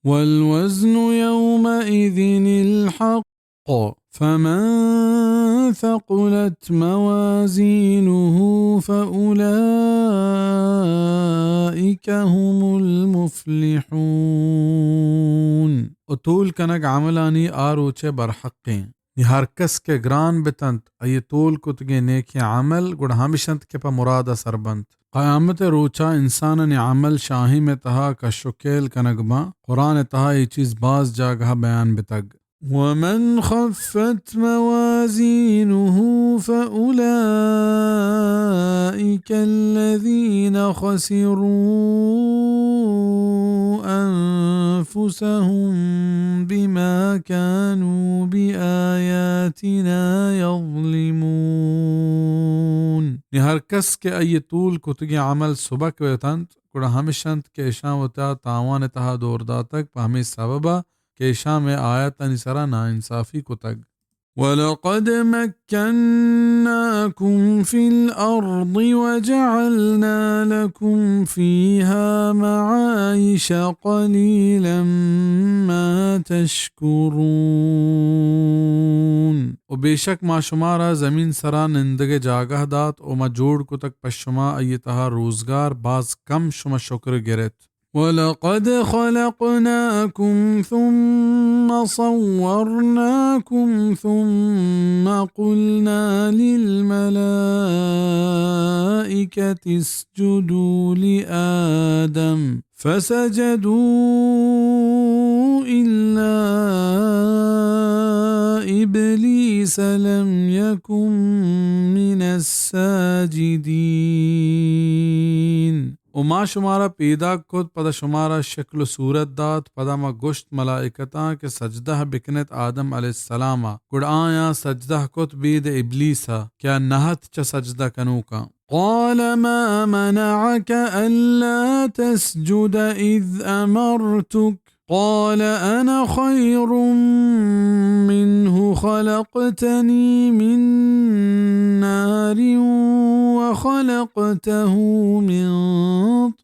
والوزن يومئذ الحق، فمن ثقلت موازينه فأولئك هم المفلحون۔ و تول کنگ عملانی آ روچ ء برحقیں۔ نی ہر کس کہ گران بتنت، آئی تول کتگیں نیکیں عمل گڑا ہمش انت کہ پہ مراد ء سر بنت۔ قیامت ء روچا انسانانی عمل شاہیم ء تہا کش و کیل کنگ باں۔ قرآن ء تہا اے چیز باز جاگہ بیان بتگ۔ ومن خفت موازينه فأولئك الذين خسروا أنفسهم بما كانوا بآياتنا يظلمون۔ نی ہر کس کہ آئی تول کتگیں عمل سبک بتنت، گڑا ہمش انت کہ اشاں وتا تاوان تہا دور داتگ، پہ ہمے سبب ء کہ اشاں مئے آیاتانی سرا ناانصافی کتگ۔ ولقد مكناكم في الأرض وجعلنا لكم فيها معايش قليلا ما تشكرون۔ و بے شک ما شمارا زمین سرا نندگ ء جاگہ دات و ما جوڑ کتگ پہ شما آئی تہا روزگار، باز کم شما شکر گرت۔ ولقد خلقناكم ثم صورناكم ثم قلنا للملائكة اسجدوا لآدم فسجدوا إلا إبليس لم يكن من الساجدين۔ و ما شمارا پیداک کت، پدا شمارا شکل و صورت دات، پدا ما گوشت ملائکتاں کہ سجدہ بکنت آدم علیہ السلام ء، گڑا آیاں سجدہ کت بید ابلیس ء کہ آ نہ ات چہ سجدہ کنوکاں۔ قال ما منعك ألا تسجد إذ أمرتك؟ قال أنا خير منه خلقتني من نار وخلقته من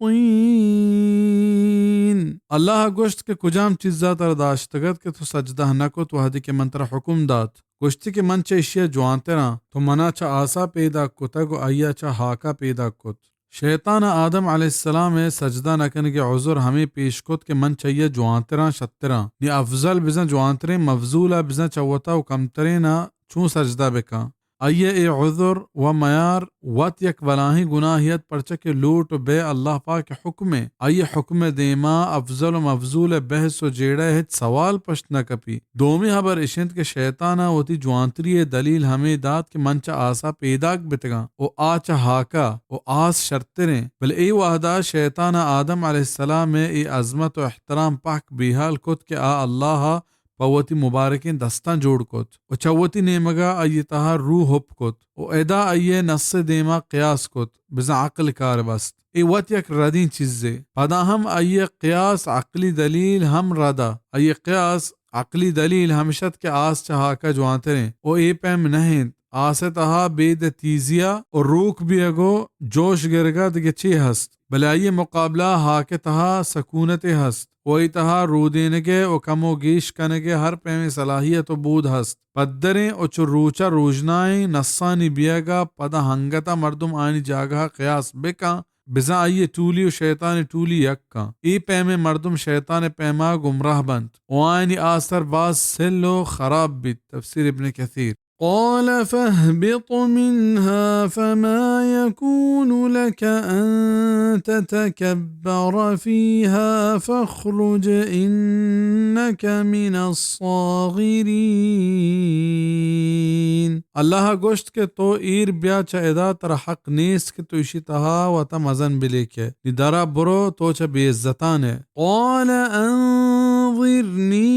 طين۔ اللہ ء گوشت کہ کجام چیزا ترا داشتگ ات کہ تو سجدہ نہ کت وہدے کہ من ترا حکم دات؟ گوشتی کہ من چہ ایشی ء جوانتراں، تو منا چہ آسا پیداک کتگ و آئی ء چہ ہاکا پیداک کت۔ شیطان ء آدم علیہ السلام ء سجدہ نہ کنگ ء عذر ہمے پیش کت کہ من چہ آئی ء جوانتراں، شتراں۔ نی افضل بزاں جوانتریں، مفضول ء بزاں چہ وتا و کمترین ء چون سجدہ بکاں؟ آئی ء اے عذر و میار وت یک بلاہیں گناہے ات، پرچا کہ لوٹ و بے اللہ پاک ء حکم ء، آئی ء حکم ء دیما افضل و مفضول ء بحث و جیڑہ ء ہچ سوال پشت نہ کپی۔ دومی ہبر اش انت کہ شیطان ء وتی جوانتری ء دلیل ہمے دات کہ من چہ آسا پیداک بتگاں و آ چہ ہاکا و آس شرتریں، بلے اے وہدا شیطان ء آدم علیہ السلام ء اے عظمت و احترام پہک بیحال کت کہ آ اللہ ء پہ وتی مبارکیں دستاں جوڑ کت و چہ وتی نیمگا آئی تہا روح ہپ کت و ادا آئی نس ء دیما قیاس کت، بزاں عقل کار بست۔ اے وت یک ردیں چیزے۔ پدا ہم آئی قیاس، عقلی دلیل ہم ردا۔ آئی قیاس، عقلی دلیل ہمش ات کہ آس چہ ہاکا جوانتریں و اے پیم نہ انت۔ آس ء تہا بید تیزیا و روک بیگ و جوش گرگا دگہ چے ہست؟ بلے آئی مقابلہ ہاک ء تہا سکونتے ہست و آئی تہا رودینگ ء و کم و گیش کنگ ء ہر پیمیں صلاحیت و بود ہست۔ پدریں و چو روچا روژنائیں نسانی بیگا پدا ہنگتا مردم آیانی جاگہا قیاس بکاں، بزاں آئی ٹولی و شیطان ٹولی یک کاں۔ اے پیمیں مردم شیطان پیما گمراہ بنت و آیانی آسر باز سل و خراب بیت۔ تفسیر ابن کثیر۔ قال فاهبط منها فما يكون لك أن تتكبر فيها فاخرج إنك من الصاغرين۔ اللہ ء گوشت کہ تو ایر بیا چہ ادا، ترا حق نیست کہ تو ایشی تہا وتا مزن بلیکئے۔ نی درا برو، تو چہ بے عزتان ئے۔ قال أنظرني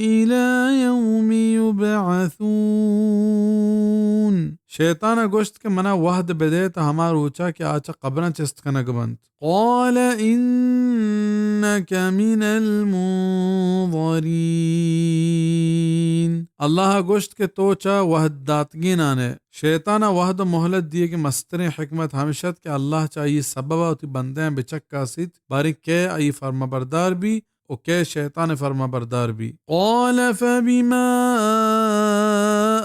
إلى يوم يبعثون۔ شیطان ءَ گوشت کہ منا وھد بدئے تہ ھما روچا کہ آ چہ قبراں چست کنگ بنت۔ قال إنك من المنظرين۔ اللہ ءَ گوشت کہ تو چہ وھد داتگینان ئے۔ شیطان ءَ وھد ءُ مھلت دیگ ءِ مستریں حکمت ھمش ات کہ اللہ چہ آئی سبب ءَ وتی بندیاں بچکاسیت، باریں کئے آئی فرمانبردار بی ءُ کئے شیطان ءِ فرمانبردار بی۔ قال فبما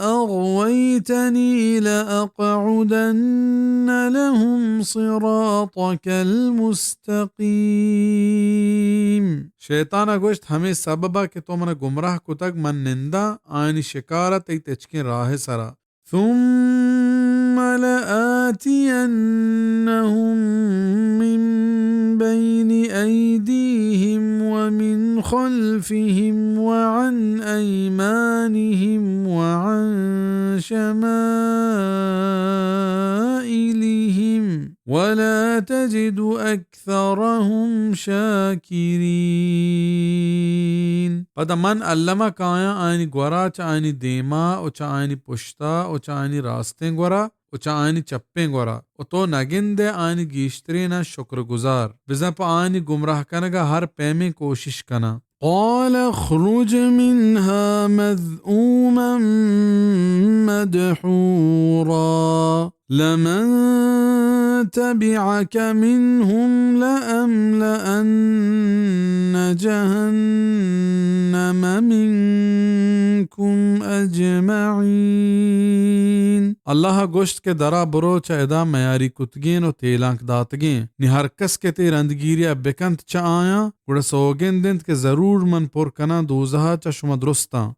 أغويتني لأقعدن لهم صراطك المستقيم۔ شیطان ءَ گوشت، ھمے سبب ءَ کہ تو من گمراہ کتگ، من ننداں آیانی شکار ءَ تئی تچکیں راہ ءِ سرا۔ ثم لآتينهم من بين أيديهم ومن خلفهم وعن أيمانهم وعن شمائلهم ولا تجد أكثرهم شاكرين۔ پدا من الم ءَ کایاں آیانی گورا، چہ آیانی دیما ءُ چہ آیانی پشتا ءُ چہ آیانی راستیں گورا ءُ چہ آیانی چپیں گورا، ءُ تو نگندئے آیانی گیشتریناں شکر گزار، بزاں پہ آیانی گمراہ کنگ ءَ ھر پیمیں کوشش کناں۔ قال اخرج منها مذءوما مدحورا لمن تبعك منهم لأملأن جهنم منكم أجمعين۔ اللہ ءَ گوشت کہ درا برو، چہ ادا میاری کتگین ءُ تیلانک داتگین، نی ھر کس کہ تئی رندگیری ءَ بکنت چہ آیاں، گڑا سوگند انت کہ ضرور من پر کناں دوزہ ءَ چہ شما درستاں۔